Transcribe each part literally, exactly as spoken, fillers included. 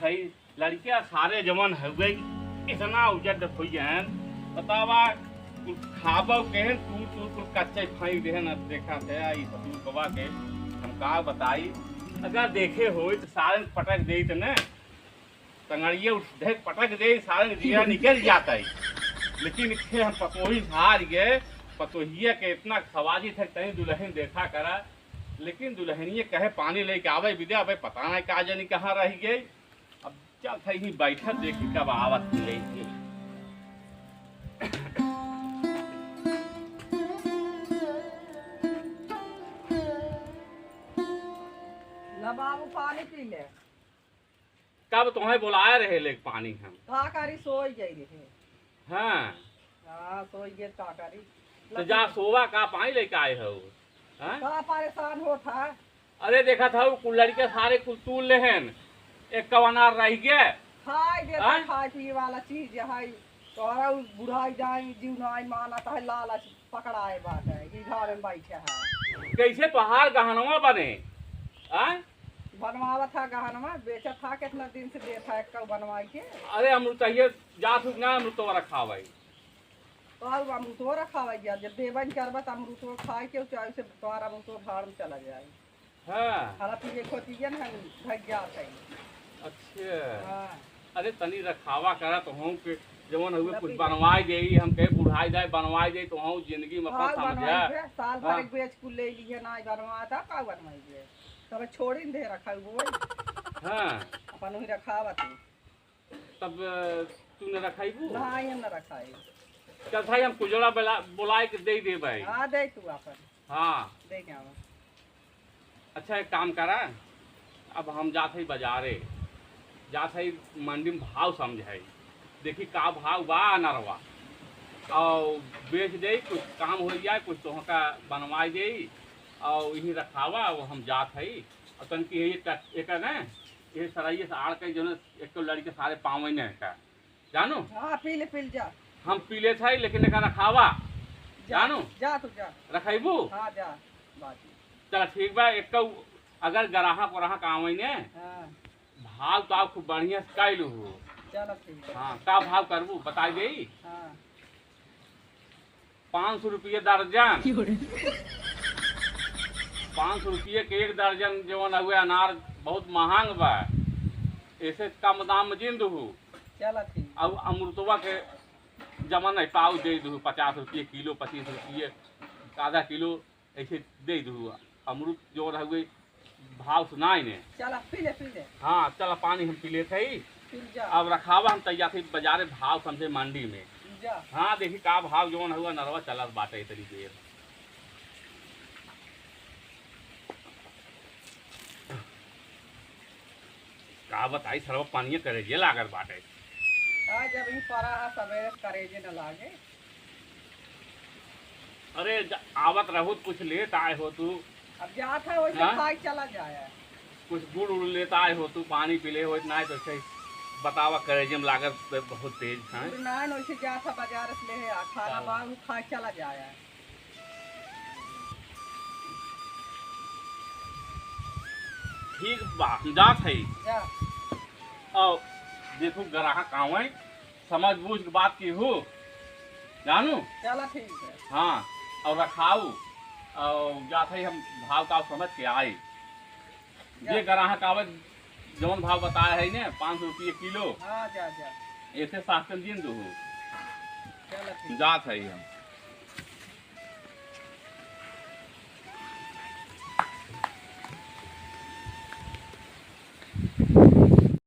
भाई, लड़किया सारे जवन हउवे, इतना उजड़ होई हैं, बतावा, कुल खाबो केहन, तू, तू कुल कच्चे फाई देहन। अब देखा थे, आई ससुर बबा के, हम का बताई, अगर देखे होई तो सारे पटक देई तो न, टंगड़िया उठ दे, पटक दे, सारे जिया निकल जाता है। लेकिन इखे हम पतोही से हार गए, पतोहिया के इतना सवाजी थे, तनी दुल्हन देखा करा, लेकिन दुल्हनिया कहे पानी लेके आवे विद्या, अबे पता नहीं का जानी कहाँ रह गई। अब चल था यहीं बैठा, देखी कब आवत लेके। ला बाबू, पानी पी ले। कब तुम्हें बुलाए रहे लेके पानी हम? का करी, सोई गई रहे। हाँ। हाँ, सोई गए, का करी। तो जा सोवा, का पानी लेके आए हो? हाँ? का परेशान होत है? अरे देखा था, वो कुल लड़के सारे कुल तूल लेहन, एक कवनार रह गए। खाए देता, हाँ? खाए पिए वाला चीज है, तोहरा उ बुढ़ाई जाए, जीव नाई मानत है, लालच पकड़ाए बाटे, ई घर में बैठे है। कैसे तोहार गहनवा बने? आय? बनवावत है गहनवा, बेचत है, कितना दिन से देत है, कब बनवाई के? अरे, अमृतहिया जात हुक ना, अमृतवा रखावे। तो अब अमृतवा रखावे गया, जब देवन करबा, तो अमृतवा खाए के, चाहे से तोहार अमृतवा भाड़ में चला जाए। हाँ। खाना पीने को चीजन हम भाग जात है। अच्छा। हाँ। अरे, तनी रखावा करा, तो हम के जवन हुए कुछ बनवाई देई, हम कहे बुढ़ाई जाए, बनवाई देई, तो हम जिंदगी में अपन हाँ, समझा। बनवाई दे, साल भर हाँ। एक बेच कुल ले लिए ना, बनवा था, का बनवाई दे? तब छोड़ी न दे रखा हुआ। हाँ। अपन वही रखावा तू। तब, अ, तू न रखाईबू? ना, ये न रखाई। चल भाई, हम कुजड़ा बुला-, बुलाए के दे दे भाई। हाँ, दे तू अपन। हाँ। दे के आवा। अच्छा, एक काम करा, अब हम जात हई बाजारे, जात हई मंडी में भाव समझाई, देखी का भाव बा अनरवा, और बेच देई, कुछ काम हो जाए, कुछ तोहका बनवाई देई, और यहीं रखावा, वो हम जात हई। और तन की ये क-, एकर ना, ये सराइये से आड़ के जो ना, एक तो लड़के सारे पावे नहीं का, जानू? हाँ, पी ले, पी ले जा। हम पी लेत हई, लेकिन एकर रखावा, जा, जानू? जा तू जा। रखैबू? हाँ, जा, बाजी। चल ठीक बा, एक तो अगर ग्राहक व्राहक आवे ने, हाँ। भाव ताव खूब बढ़िया से कइलू हो। चल ठीक बा। हाँ, का भाव करबू, बताई देई? हाँ। पाँच सौ रुपये दर्जन। की हो रे? पाँच सौ रुपये के एक दर्जन जवन हुए अनार बहुत महंग बा, ऐसे कम दाम में जिन दहू। चला ठीक। अब अमृतवा के जमा नहीं, पाव दे दहू, पचास रुपये किलो, पच्चीस रुपये आधा किलो, ऐसे दे दहू। अमरूद जवन हुए भाव सुनाई ने। चला, पी ले, पी ले। हाँ, चला, पानी हम पी लेत हई। पी जा। अब रखावा, हम तैयार थी बाजारे भाव समझे मंडी में। जा। हाँ, देखी का भाव जवन हुआ नरवा चलत बाटे इतनी देर। का बताई सरवा, पानिया करेजे लागत बाटे। आज जब ही परा है, सवेरे करेजे न लागे। अरे, ज-, आवत रहो त कुछ लेत आए हो तू। अब जात है, वैसे हाँ? खाए चला जाए। कुछ गुड़ उड़ लेत आए हो तू, पानी पी ले हो, ना तो ऐसे बतावा, करेजे में लागत बे-, बहुत तेज है। गुड़ ना, वैसे जात है बाजार से ले आ, खाना हाँ। बा, वो खाए चला जाए। ठीक बा, हम जात है। जा। और देखो, ग्राहक आवे, समझ बूझ के बात की हो, जानू? चला ठीक है। हाँ, और रखाऊ, और जात है हम भाव ताव समझ के आई। जा। जे ग्राहक आवे, जौन भाव बताए है ने, पाँच सौ रुपये किलो। हाँ, जा, जा। ऐसे सास्टन दिन दो हो। चला ठीक। जात है हम।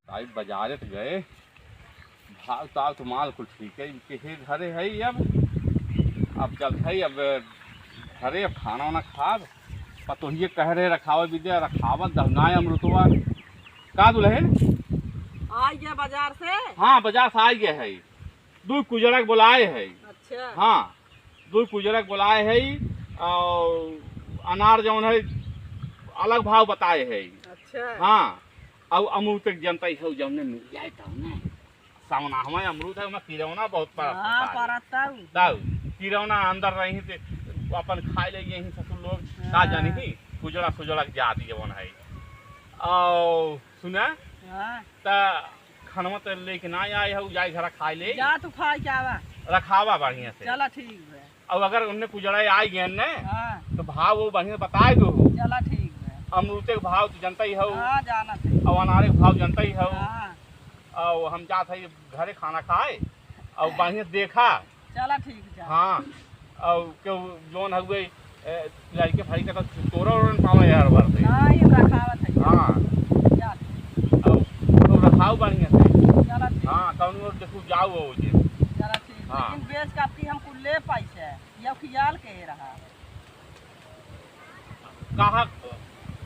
भाई बाजारे त गए, भाव ताव तो माल कुल ठीक है, इनके हे घरे है अब, अब चल है अब घरे, अब खाना वाना खाब। पतोहिए कह रहे रखावे विद्या, रखावत दहनाए अमृतवा। का दुल्हन? आ गया बाजार से? हाँ, बाजार से आ गया है। दू कुजड़क बोलाए है। अच्छा। हाँ, दू कुजड़क बोलाए है और अनार जौन है अलग भाव बताए है। अच्छा। हाँ, और अमरूद तक जनता ही है, जौने मिल जाए तौने। सामना हमारे अमरूद है, ओमा किरौना बहुत पड़त हाँ, है। पड़त तब। तब किरौना अंदर रही थे, अपन खाए ले यही ससुर लोग, का हाँ। जानी थी, कुजड़ा सुजड़ा के जाती जौन है। और सुना, हाँ। त खनवा त लेके ना आए हो, जाए घरा खाए ले। जा तू खाए के आवा। रखावा बढ़िया से। चला ठीक बा। अब अगर उन्हें कुजड़ा आई गए ने, हाँ। तो भाव वो बढ़िया बताए दो हो। चला ठीक बा। अमरूदे के भाव तो जनता ही हो। हाँ, जानत है। अब अनारे के भाव जनता ही हो। हाँ। अब हम जात है घरे खाना खाए, अब बढ़िया देखा। चला ठीक जा। हाँ, अब केहू जौन हउए, ए, लड़के फड़के तो तोरा ओरन पावे यार बार से। हाँ, ये रखावत है। हाँ। जा। अब तो रखाओ बढ़िया से। चला ठीक। हाँ, कौन ओर देखू जाओ हो जे। चला ठीक। हाँ। लेकिन बेच के आपकी हमको ले पैसे, ये ख्याल के रहा। कहा,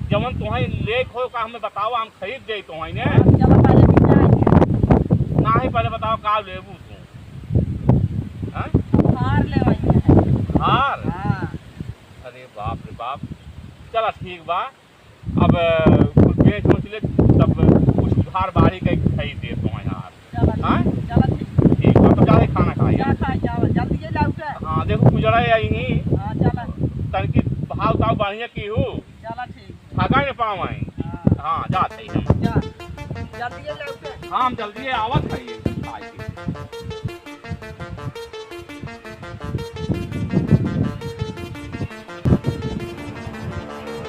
जवन तोहई लेक हो का हमें बतावा, हम खरीद दे तोहई ने। हम चला पहले बिचार के। नाही, पहले बतावा का लेबू तू? हाँ? हार लेवई है। हार? हाँ। अरे बाप रे बाप। चला ठीक बा, अब कुछ बेच उच ले, तब कुछ उधार बारी के खरीद दे तोहई हार। चला, हाँ? चला, ठीक। ठीक बा, तो जाए खाना खाई। जा खाए, जा, जल्दी ये लौटे। हाँ, देखो, गुजरा है यही। हाँ, चला। तनकी भाव ताव बढ़िया की हो। चला, ठीक। भागा न पावाई। हाँ। हाँ, जाते ही हम। जा, जल्दी ये लौटे। हाँ, हम जल्दी ये आवत है ये खाए के।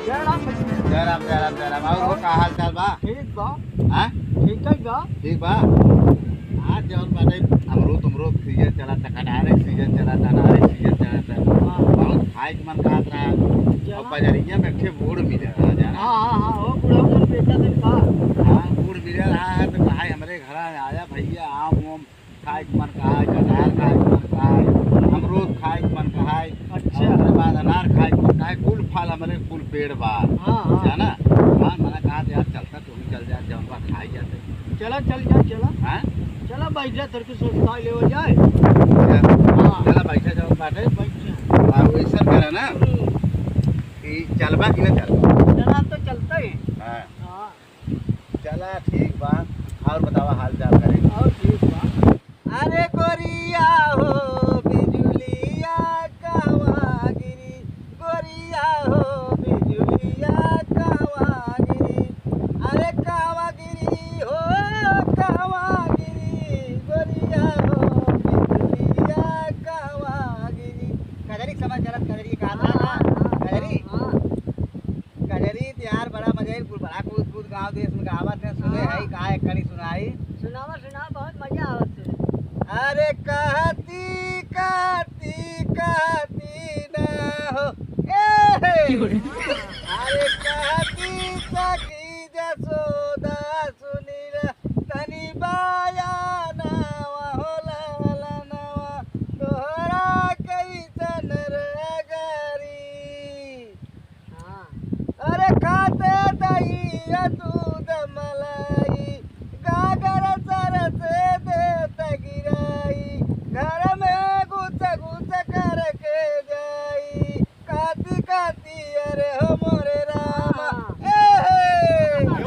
जय राम भैया। जय राम, जय राम, जय राम। और और? का हाल चाल बा? ठीक बा। हाँ? ठीक है बा। ठीक बा। आज जौन बाटे अमरूद, अमरूद सीजन चला था, अनारे सीजन चला था, अनारे सीजन चला था। हाँ। बहुत खाए के मन कहत रहा। चला। और बजरिया में एक ठे बूढ़ मिले रहा, जाना? हाँ, हाँ, हाँ, वो बूढ़ा मन बेचा दिन का। हाँ, बूढ़ मिले रहा है तो कहा, "हमरे घर आया भैया, आम वाम खाए के मन कहा, कटहर खाए के मन कहा, अमरूद खाए के मन कहा, अच्छा। और ओकरे बाद अनार खाए के मन कहा, कुल फल हमरे कुल पेड़ बा।" हाँ, हाँ। जाना? हाँ, मना कहा, "यार, चलता, तू ही चल जा, जौन बा खाई जाते।" चला, चल जा, चला। हाँ? चला, बैठ जा, तेरे को सस्ता लेवा जाए। अच्छा। हाँ। चला, बैठा जाओ, बाटे। बैठ जा। हाँ, वैसा करा ना हम्म। कि चलबा कि ना चलबा? चला, तो चलते हैं। हाँ। हाँ। चला, ठीक बा। और बतावा, हाल चाल करे। और ठीक बा। अरे गोरिया हो बिजुलिया कहवा गिरी, गोरिया हो बिजुलिया कहवा गिरी, अरे कहवा गिरी हो कहवा गिरी, गोरिया हो बिजुलिया कहवा गिरी। कजरी समझ चलत, कजरी कहा था ना? हाँ, हाँ, कजरी? हाँ। कजरी त यार बड़ा मजा आइल, कुल बड़ा कूद कूद गाँव देश में गावत है, सुने हाँ। है, का एक कड़ी सुनाई। सुनावा, सुनावा, बहुत मजा आवत है। अरे कहती, कहती, कहती ना हो, ए हे। क्यों रे? अरे कहती सखी जसोदा सुनील तनी बाया नावा हो लाला नावा, तोहरा कैसन रगरी। हाँ। अरे खाते दही या दूध मलाई, गागर सर से देत गिराई, घर में घुस घुस करके जाई। काती काती अरे हो मोरे रामा, हाँ। ए हे।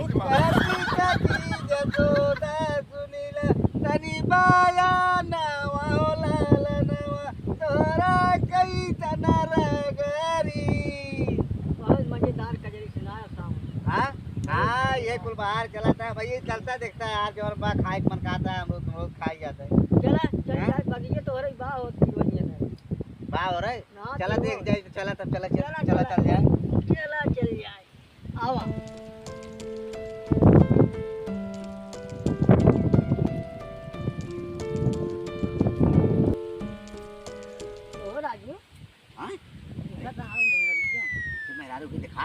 काती काती जसोदा सुनील तनी बाया नावा हो लाल नावा, तोहरा कैसन रगरी। बहुत मजेदार कजरी सुनाया साहब। हाँ? हाँ, ये कुल बाहर चला था भाई, ये चलता देखता है यार, जो बा खाए के मन कहता है, हम लोग, हम लोग खाई जाता है। चला, चल हाँ? जाए, बगिए तोहरे बा होत की वजह है। बा हो रहे? ना, चला तो देख जाए, तो चला तब, चला, चल, चला, चला, चला। चल जाए। चला, चल जाए। आवा। ओ राजू। हाँ? इधर तो आओ, मेहरारू क्या? तो मेहरारू के दिखा।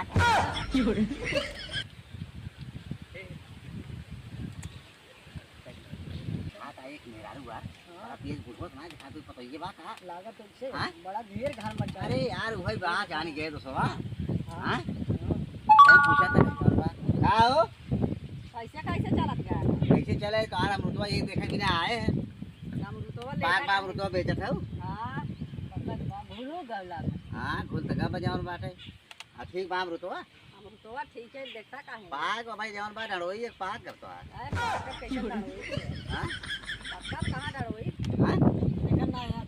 हाँ, तो एक मेहरारू बा। हाँ। बड़ा तेज बुढ़वा से ना दिखा, तू पतोहिए बा का? लागत तो से हाँ? बड़ा ढेर घर मचा अरे है। यार, वही बा, जान गए दोस्तवा। हाँ। हाँ? हाँ। कहीं पूछा था नहीं, कौन बा? का हो? कैसे, कैसे चलत है? कैसे चले? तो यार, अमरुतवा ये देखे बिना आए हैं। अमरुतवा बाग लेकर बा, आए। अमरुतवा बेचत है। हाँ, पकड़ बा, भूलो गौला। हाँ, घुल तका बजावन बाटे। हाँ, ठीक बा, अमरुतवा। अमरुतवा ठीक है, देखता काहे? पाक बा भाई, जवन बा डंडोई एक पाक करता है। अरे, पाक कैसे डंडोई है? हाँ? पक्का कहाँ डंडोई? हाँ? देखा ना यार,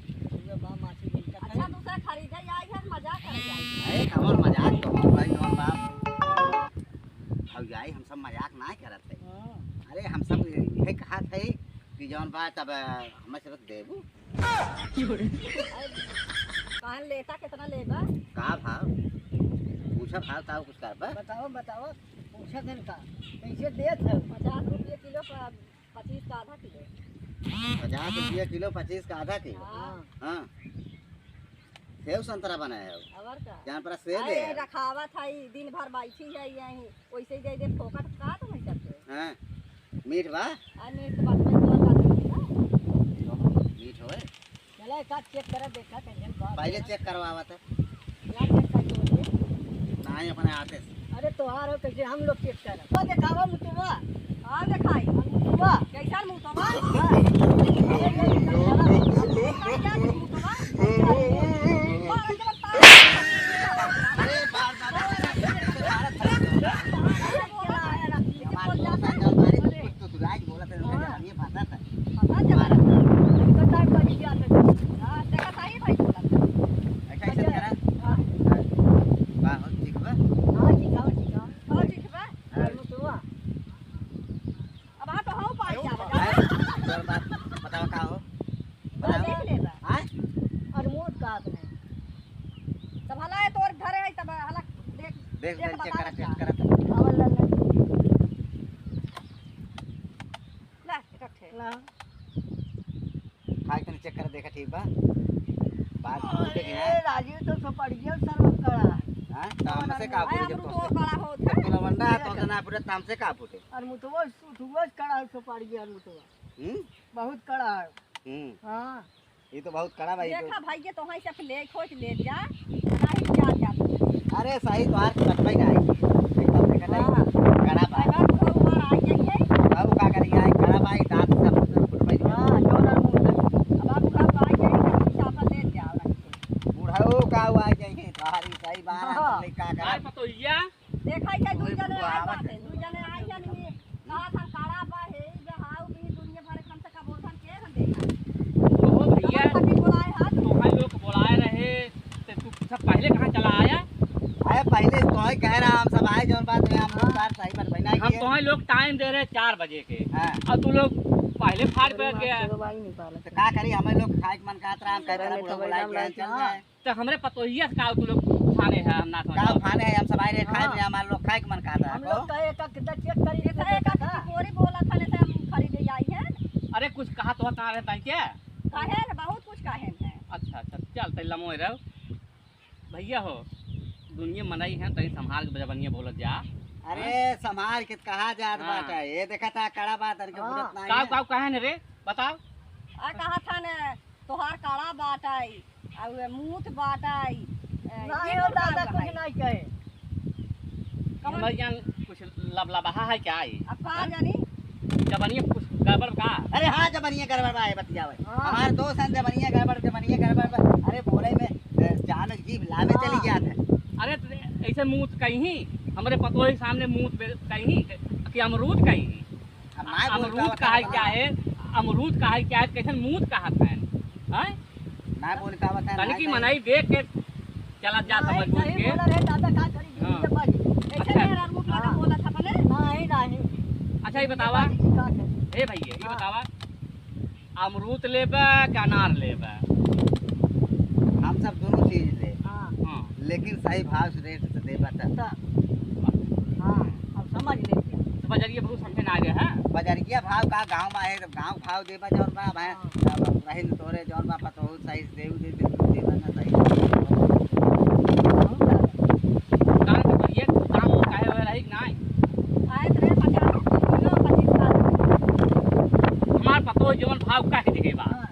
ये बा मासी के इनका अच्छा, कहीं दूसरा खरीदे आई है, मजाक कर जाए। अरे, कमर मजाक तो हो भाई, जवन बा। भौजाई, हम सब मजाक ना करत है। हाँ। अरे, हम सब यही कहा थे कि जौन बा तब हमें से देबू। कान लेता कितना लेबा? का भाव? पूछा भाव, का कुछ करबा? बताओ, बताओ, पूछा दिन का? कैसे देत है? पचास रुपये किलो का, पच्चीस का आधा किलो। पचास रुपये किलो, पच्चीस का आधा किलो? हाँ। हाँ। सेव संतरा बनाए हो? और का? जान पड़ा सेव अरे, है। रखावा था, ई दिन भर बैठी है यहीं, वैसे ही दे दे, फोकट का तो नहीं करते। हाँ। मीठ बा? आ, मीठ तो बात में कौन बात होती है? मीठ होए? चला, एक आध चेक करा, देखा, कैसन बा। पहले चेक करवावा था। ना चेक कर दो। नहीं, अपने आते से। अरे, तोहार हो, कैसे हम लोग चेक करब? तो देखावा मुतुआ। हाँ, देखाई। मुतुआ। कैसन मुतुआ? हाँ। कैसन मुतुआ? अरे, बार, बार, बार, बार, बार, बार, हमारा दोस्त है, जौन बारी, कुछ तो सुराज बोला था, उनका हाँ। जवानी फंसा था। फंसा था। हमारा। तो टाइम लगी गया था। हाँ, देखा था ही भाई बोला था। ऐसा, ऐसा अच्छा। करा। हाँ। वाह, हो, ठीक बा? हाँ, ठीक है, ठीक है। हाँ, ठीक बा। हाँ। और मुतुआ? अब हाँ तो हो पाई क्या बता? हैं? तोर बात बताओ का हो? तो बताओ। देख ले बा। हैं? और मूड का आपने? तब हला है तोर घर है, तब हला देख, देख, देख, देख, चेक बता करा, बता। चेक करा। आवल ला ले। ला, रखे। ला। खाए तनी चेक कर देखा, ठीक बा? बात अरे, ठीक है कि ना? राजू तो सुपड़िया सर्व कड़ा है। हाँ? तो हमसे का अरे, पूछे जब अमरूद तोसे? कड़ा होत है। जब तो लवंडा है, तोसे ना पूछे, तो हमसे का पूछे? और मुतवा, सुतवा कड़ा है, सुपड़िया मुतवा। हम्म? बहुत कड़ा है। हम्म। हाँ। ये तो बहुत कड़ा भाई, देखा तो भाई, ये तो है, सब ले खोज ले जा, नहीं जा, जा। अरे सही, तोहार कटबै ना आई। एकदम देखा जाए, हाँ। कड़ा बा। अगर तो ऊपर आ जाइए। अब का करी, आई कड़ा बा, ई दांत सब फुटबै ना। हाँ, जोर और मुंह से। अब आप बुढ़ऊ आ जाइए, तो साफा ले जाओ, रख के। बुढ़ऊ का हुआ जाइए, तोहारी सही बात है, हाँ। तुमने का करा? यार पतोहिया, देखा ही है, दुई जने आए बाटे, दुई जने आए हैं, नहीं, कहा था, काड़ा बा, हे, ई बा, हाउ, भी दुनिया भर के, हम से का बोलथन, के हम देखा। ओहो भैया, हम खातिर बोलाए हा। तोहन लोग बोलाए रहे, तो तू सब पहले कहाँ चला आया? अरे, पहले तो ही कह रहा, हम सब आए, जौन बात में हम लोग हाँ। साथ सही बात बना हम किए। तोहन लोग टाइम दे रहे चार बजे के, हाँ। और तू लोग पहले फाड़ पे गया। तो का करी, हमें लोग खाए के मन कहत रहा, हम कहत रहा, बुढ़ऊ बोलाए के चल जाए। तो हमरे पतोहिया से का तू लोग फाने है, हम ना समझ का पाओ। फाने है, हम सब आए रहे खाए हाँ। में, हमारे लोग खाए के मन कहता है हम को। लोग कहे एक कितना चेक करी, एक एक बोरी बोला था, नहीं तो हम खरीदे आई है। अरे कुछ कहा तो कहाँ रहता है क्या? कहे न, बहुत कुछ कहे न है। अच्छा, अच्छा, चल, तै लमोए रहो। भैया हो, दुनिया मनई है, तई संभाल के जबनिया बोलत जा। अरे, हाँ? संभाल के कहा जात हाँ। बाटे, ये देखा था, कड़ा बात, अरे, के हाँ। बुझत नहीं काऊ, है। काऊ कहे न रे, बताओ। आ, कहा था न, तोहार काड़ा बाटाई, अउ मूत बाटाई, ए, नहीं ये हो कुल दादा, काम कुछ है। नहीं कहे। कौन? हमर जान कुछ लबलबाहा है क्या ये? अब का हाँ? जानी? जबनिया कुछ गड़बड़ का? अरे हाँ, जबनिया गड़बड़ बा, ये बतियावे। हाँ। हमार दोस्त हैं, जबनिया गड़बड़, जबनिया गड़बड़ बा। अरे बोले में, ए, जान जीभ लामे हाँ। चली जात है। अरे तो ऐसे मूत कहीं, हमरे पतोही सामने मूत बे-, कहीं, कि अमरूद कहीं? अब ना बोल अमरूद पावत कहा है। क्या है? अमरूद कहा क्या है? कैसन मूत कहा था? हैं? ना बोल पावत है, तनिकी ना मनई देख के चला जा, हाँ, समझ बूझ सही के। बोला रे दादा, का करी हाँ। जिंदगी के बाजी। ऐसे अच्छा। मेरा रूप लगा हाँ। बोला था पहले। नहीं, नहीं। अच्छा, ये बतावा। बाजी की का है? ए भैया, ये हाँ। बतावा, अमरूद लेबे कि अनार लेबे? हम सब दोनों चीज ले। हाँ। हाँ। लेकिन सही भाव से रेट से देबा तब। तब। हाँ, अब समझ लेते हैं। तो बजरिया बहुत समझे ना आ गया है। बजरिया भाव का गाँव में है, तो गाँव भाव देबा जौन बा, भाई, हाँ। अब रही न तोरे जौन बा, पतोहू सही से देऊ दे, बिल्कुल देबा ना सही। बहुत ज्यादा। गाँव में बढ़िया काम काहे हो रही कि नाई? आए तो रहे पचास रुपये किलो, पच्चीस का। हमार पतोह जौन भाव कह देहे बा, हाँ।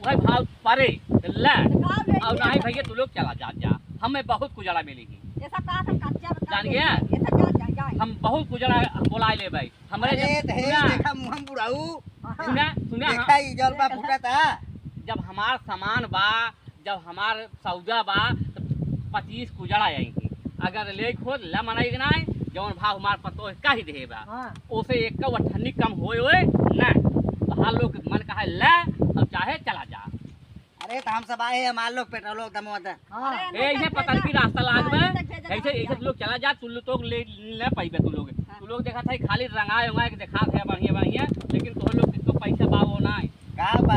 वही भाव परे, ले। तो का ले और लिया नहीं था? भैया, तू लोग चला जा, जा। हमें बहुत कुजड़ा मिली ही। ऐसा कहा था, कच्चा बता जान दे। गया? ऐसा जा, जा, जा। हम बहुत कुजड़ा बोलाए ले भाई। हमरे अरे, जब, दहेज सुना। देखा मुँह में बुढ़ाऊ। हाँ। सुना, सुना, देखा हाँ। ई जौन बा फूटा था। जब हमार सामान बा, जब हमार सौदा बा, तो पच्चीस कुजड़ा आई थी। अगर ले खोद ला मनाई के नाई, जौन भाव हमार पतोह कह देहे बा, हाँ। ओसे एक का अठन्नी कम होए, होए ना। तो हर लोग मन कहा ले, और चाहे चला जा। ए, तो हम सब आए हैं, हमार लोग पेट्रोल दमवा दे। हाँ। ए, इहे पतन की रास्ता लाग में, ऐसे, ऐसे तू लोग चला जा, तू लोग तो ले, ले पाइबे तू लोग। तू लोग देखा था, खाली रंगाए हुआ है, देखा है बढ़िया, बढ़िया, लेकिन तोह लोग किसको पैसा बा वो ना है। का बा?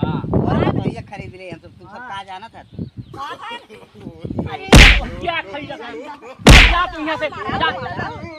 हाँ। और तो ये खरीद ले, हम सब, तू सब का जाना था तू? अरे, क्या खरीदा था? जा तू यहाँ से, जा।